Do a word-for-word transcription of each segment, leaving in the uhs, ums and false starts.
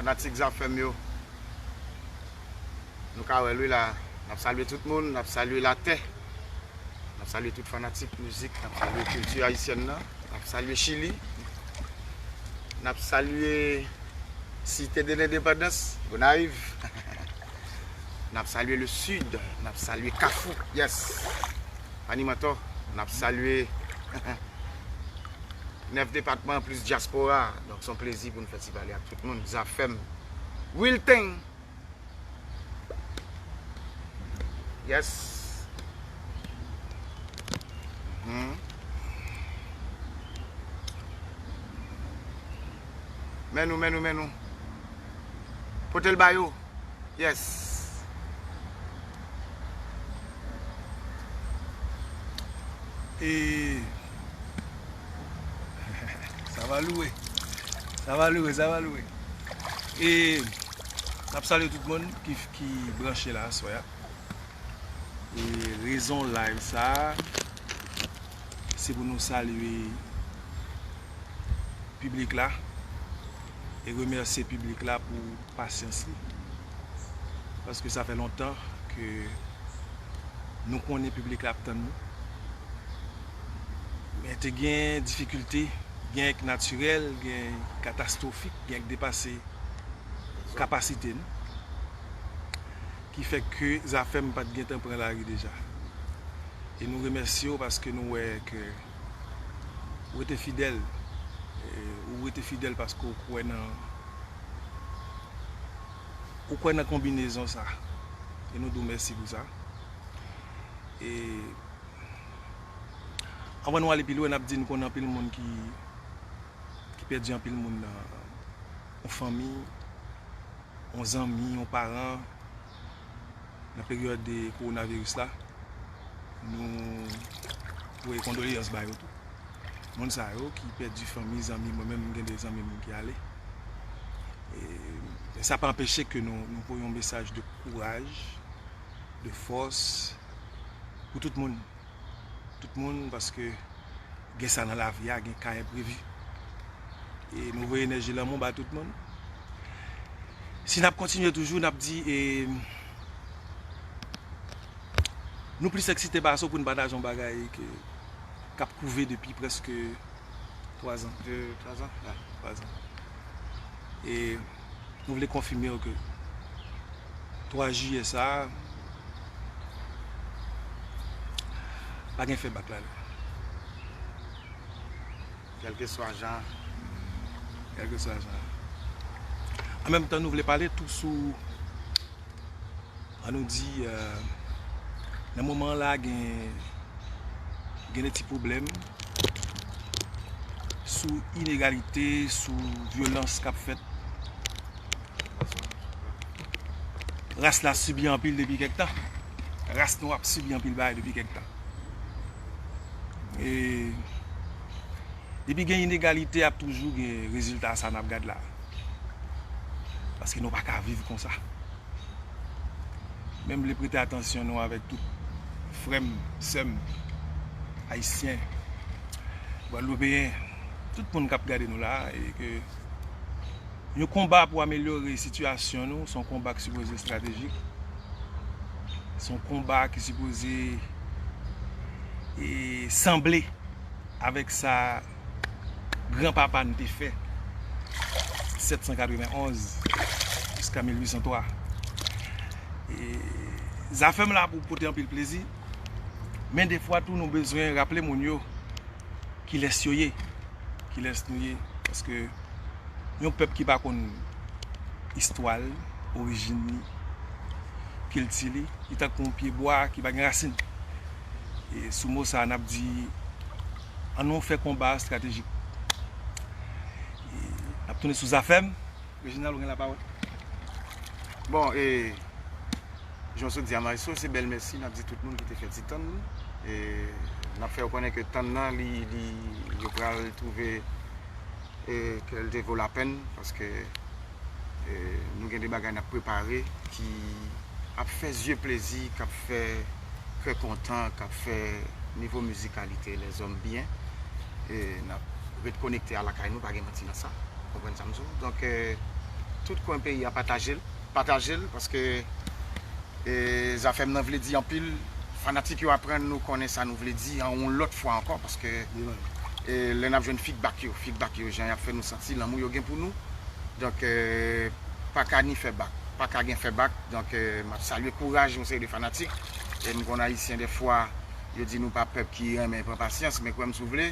Fanatik Zafèm yo, nou ka wè l wi la. N ap salye tout moun, n ap salye latè, n ap salye tout fanatik mizik, n ap salye kilti ayisyèn nan, n ap salye Chili, n ap salye Site de Lendepandans, Gonayiv, n ap salye le Sud, n ap salye Kafou, yes, Animatò, n ap salye nèf depatman plis dyaspora. Donk, se yon plezi pou n fè ti pale ak tout moun. Zafèm. Real thing. Yes. Mhm. Men nou, men nou, men nou. Pote l ba yo. Yes. E sa va loure. Sa va loure, sa va loure. E n ap salye tout moun ki, ki branche la aswè a. E rezon live sa a, se pou nou salye piblik la e remèsye piblik la pou pasyans li. Paske sa fè lontan ke nou konnen piblik la ap tann nou. Men te gen difikilte, gen k natirèl, gen k katastwofik, gen k depase kapasite nou, ki fè ke Zafèm pa t gentan pran lari deja. E nou remèsye w paske nou wè ke ou rete fidèl. E ou rete fidèl paske ou kwè nan, ou kwè nan konbinezon sa. E nou di w mèsi pou sa. E anvan nou ale pi lwen, n ap di nou konnen anpil moun ki, ki pèdi anpil moun nan yon fanmi, yon zanmi, yon paran, nan peryòd de kowonaviris la. Nou voye kondoleyans ba yo tou. Moun sa yo ki pèdi fanmi, zanmi, mwen menm, m gen de zanmi m ki ale. E, men sa pa anpeche ke nou, nou voye yon mesaj de kouraj, de fòs pou tout moun. Tout moun, paske gen sa nan lavi a, gen ka enprevi. E nou voye enèji lanmou ba tout moun. Si n ap kontinye toujou, n ap di, e, nou plis eksite pase w pou n pataje yon bagay ke, k ap kouve depi prèske twa zan. De, twa zan? Ya, twa zan. E nou vle konfime w ke twa jiyè sa a, pa gen fè bak la. Kèlkeswa jan. Kèlkeswa jan. An menm tan, nou vle pale tou sou, ann nou di, euh, nan moman la, gen, gen de ti pwoblèm sou inegalite, sou vyolans k ap fèt. Ras la sibi anpil depi kèk tan. Ras nou ap sibi anpil bagay depi kèk tan. E depi gen inegalite, ap toujou gen rezilta sa n ap gad la. Paske nou pa ka viv konsa. Men m vle prete atansyon nou avèk tout frè m, sè m, ayisyen, gwadloupeyen, tout moun k ap gade nou la, e ke yon konba pou amelyore sitiyasyon nou, se yon konba ki sipoze estratejik. Se yon konba ki sipoze, e, sanble avèk sa granpapa n te fè sèt san katreven onz jiska mil uit san twa. E, Zafèm la pou pote anpil plezi, men defwa tou nou bezwen raple moun yo kilès yo ye, kilès nou ye, paske yon pèp ki pa konn istwa l, orijin li, kilti li, li tankou yon pye bwa ki pa gen rasin. E sou mo sa a, n ap di, ann nou fè konba estratejik. E n ap tounen sou Zafèm. Reginald, ou gen lapawòl. Bon, e, jan w sot di a, Maestro, se bèl mèsi n ap di tout moun ki te fè ti tann. E n ap fè yo konnen ke tann nan, li, li, yo pral twouve, e, ke l te vo lapèn, paske, e, nou gen de bagay n ap prepare ki ap fè zye plezi, k ap fè kè kontan, k ap fè nivo mizikalite lèzòm byen. E n ap ret konekte a lakay nou, pa gen manti nan sa. Konprann sa m di w? Donk, e, Tout kwen peyi a, pataje l. Pataje l, paske, e, Zafèm nan vle di anpil. Fanatik yo aprann nou konnen sa nou vle di an yon lòt fwa ankò, paske, e, lè n ap jwenn feedback yo, feedback yo, jan y ap fè nou santi lanmou yo gen pou nou. Donk, e, pa ka ni fè bak, pa ka gen fè bak. Donk, e, m ap salye kouraj yon seri de fanatik. E m konn Ayisyen, dèfwa, yo di nou pa pèp ki renmen pran pasyans, men kwè m si w vle,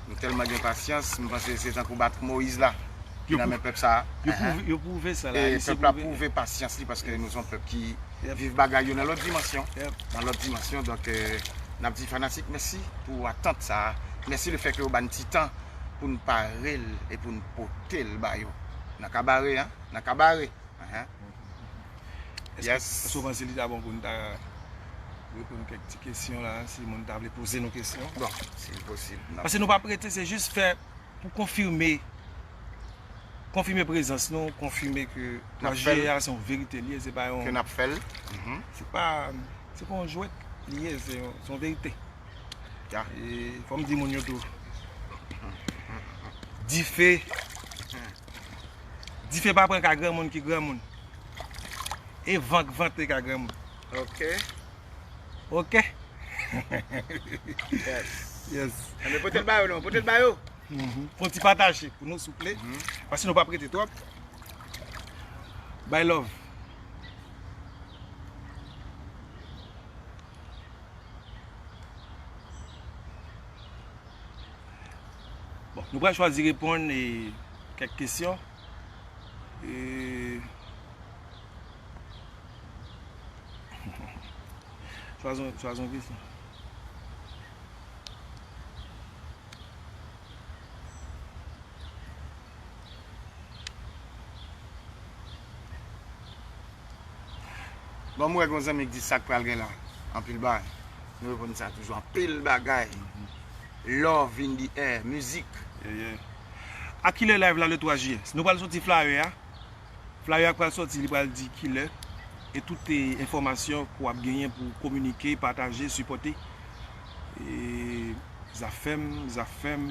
nou tèlman gen pasyans, m panse se tankou bat Moyiz la ki nan men pèp sa a. Yo pwouve, yo pwouve sa la. E pèp la pwouve pasyans li, paske nou se yon pèp ki viv bagay yo nan lòt dimansyon. Nan lòt dimansyon. Donk, e, n ap di fanatik mèsi pou atant sa a. Mèsi lefètke yo ba n ti tan pou n pare l e pou n pote l ba yo. Nan kabare, en? Nan kabare. Ahan. Èske, èske w panse li ta bon pou n ta reponn kèk ti kesyon la, si moun ta vle poze nou kesyon? Bon, si l posib, n ap... Paske nou p ap rete, se jis fè pou konfime, konfime prezans nou, konfime ke twa jiyè a se yon verite li ye, se pa yon... Ke n ap fè l. Se pa, se pa yon jwèt li ye, se yon, se yon verite. E fò m di moun yo tou. Dife. Dife pa pran ka granmoun ki granmoun. E van k vante ka granmoun. Ok. Ok. Yes. Yes. Anben, pote l ba yo non, pote l ba yo. Fè yon ti pataje pou nou, souple. Paske nou p ap rete twòp. Bay love. Bon, nou pral chwazi reponn e kèk kesyon. E, chwazi, chwazi yon kesyon. Bon, m wè gen yon zanmi ki di sa k pral gen la. Anpil bagay. Nou reponn sa toujou. Anpil bagay. Love in the air. Mizik. Yeah, yeah. A kilè live la le twa jiyè? Nou pral soti flyer a. Flyer a k pral soti, li pral di kilè. E tout, e, enfòmasyon ke w ap genyen pou kominike, pataje, sipòte. E, Zafèm, Zafèm,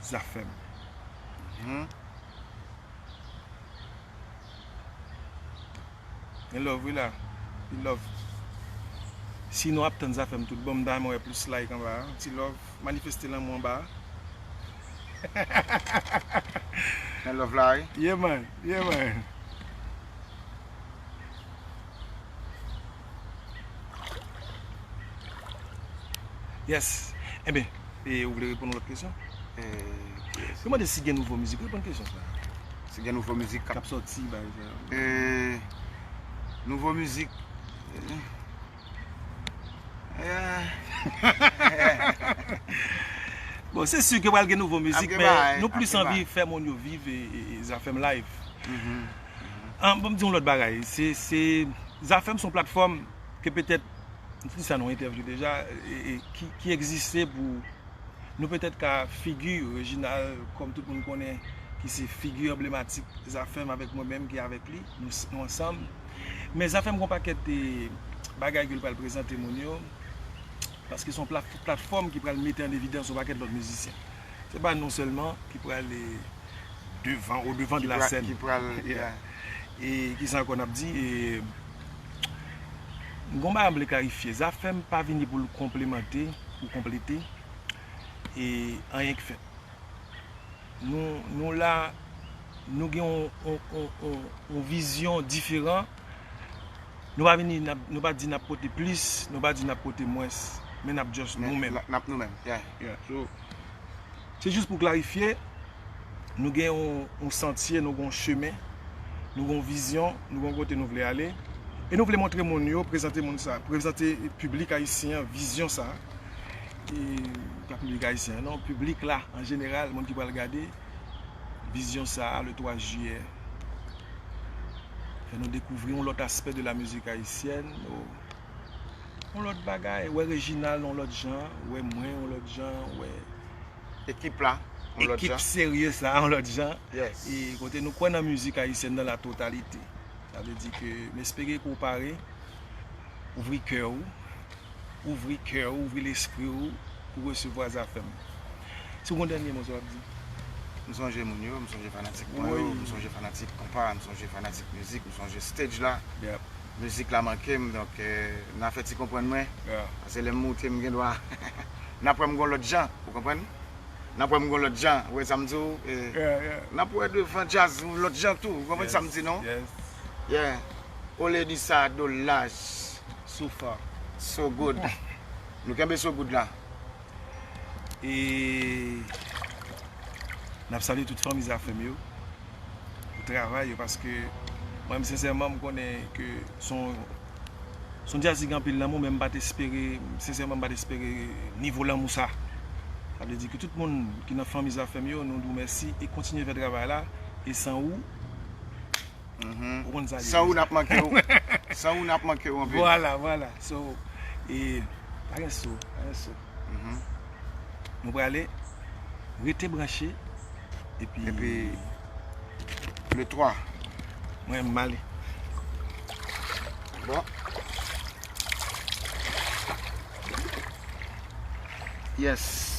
Zafèm. Gen love wi la. Anpil love. Si nou ap tann Zafèm tout bon, m ta renmen wè plis like anba a. Ti love. Manifeste lanmou anba a. Gen love la wi. Yeah man. Yeah man. Yes. Enben, e ou vle reponn yon lòt kesyon? E, ki kesyon? Yo mande si gen nouvo mizik. Reponn kesyon sa. Si gen nouvo mizik k ap sòti, pa egzanp. E, nouvo mizik. E, bon, se si ke pral gen nouvo mizik, men nou plis anvi fè moun yo viv e, e, e Zafèm live. An, bon, m di yon lòt bagay. Se, se, Zafèm se yon platfòm ke petèt, m te di sa nan yon entèvyou deja, e, e, ki, ki egziste pou nou petèt ka figi Reginald, kòm tout moun konnen, ki se figi anblematik Zafèm avèk mwen menm ki avèk li, nou, nou ansanm. Men Zafèm gen yon pakèt, e, bagay ke l pral prezante moun yo, paske se yon plat-, platfòm ki pral mete an evidans yon pakèt lòt mizisyen. Se pa nou sèlman ki pral, e, devan, au devant de la scène. Ki pral, yeah. E kisa ankò n ap di? E, m gon bagay m vle klarifye. Zafèm pa vini pou l konplemante ou konplete e anyen k fèt. Nou, nou la, nou gen yon, yon, yon, yon, yon vizyon diferan. Nou pa vini, n ap, nou pa di n ap pote plis, nou pa di n ap pote mwens, men n ap just nou menm. N ap nou menm, yeah. Yeah, so, se jis pou klarifye, nou gen yon, yon santye, nou gen yon chemen, nou gen yon vizyon, nou gen yon kote nou vle ale. E nou vle montre moun yo, prezante moun sa, prezante piblik ayisyen an vizyon sa. E pa piblik ayisyen an non, piblik la an jeneral, moun ki pral gade vizyon sa a, le twa jiyè. Fè nou dekouvri yon lòt aspè de la mizik ayisyèn, yon, yon lòt bagay, wè Reginald yon lòt jan, wè mwen yon lòt jan, wè ekip la yon lòt jan. Ekip serye sa a yon lòt jan. Yes. E kote nou kwè nan mizik ayisyèn nan la totalité. Sa vle di ke m espere ke w pare, ouvri kè w, ouvri kè w, ouvri lespri w pou resevwa Zafèm. Si w gen yon dènye mo sa w ap di? M sonje moun yo, m sonje fanatik mwen yo, Wi. M sonje fanatik konpa, m sonje fanatik mizik, m sonje stage la. Yep. Mizik la manke m, donk eh, n a fè ti konprann mwen. Yeah. Paske lè m moute, m gen dwa n ap wè m gon lòt jan, ou konprann? N ap wè m gon lòt jan, ou wè sa m di w? Eh, Yeah, yeah. N ap wè devan djaz yon lòt jan tou, ou konprann sa m di non? Yes. Yeah. Ole di sa do laj. So far. So good. Nou kenbe so good la. E n ap salye tout fanmi Zafèm yo pou travay yo, paske mwen menm sensèman m konnen ke son son djaz ki gen anpil lanmou, men m pa t espere, sensèman m pa t espere nivo lanmou sa. Sa vle di ke tout moun ki nan fanmi Zafèm yo, nou di w mèsi e kontinye fè travay la. E san ou, Mhm. ou konn sa. San ou n ap manke w. San ou n ap manke w anpil. Vwala, vwala. So, e pa gen so, pa gen so. Mhm. Nou prale rete branche epi Epi le twa. Mwen m ale. Bon. Yes.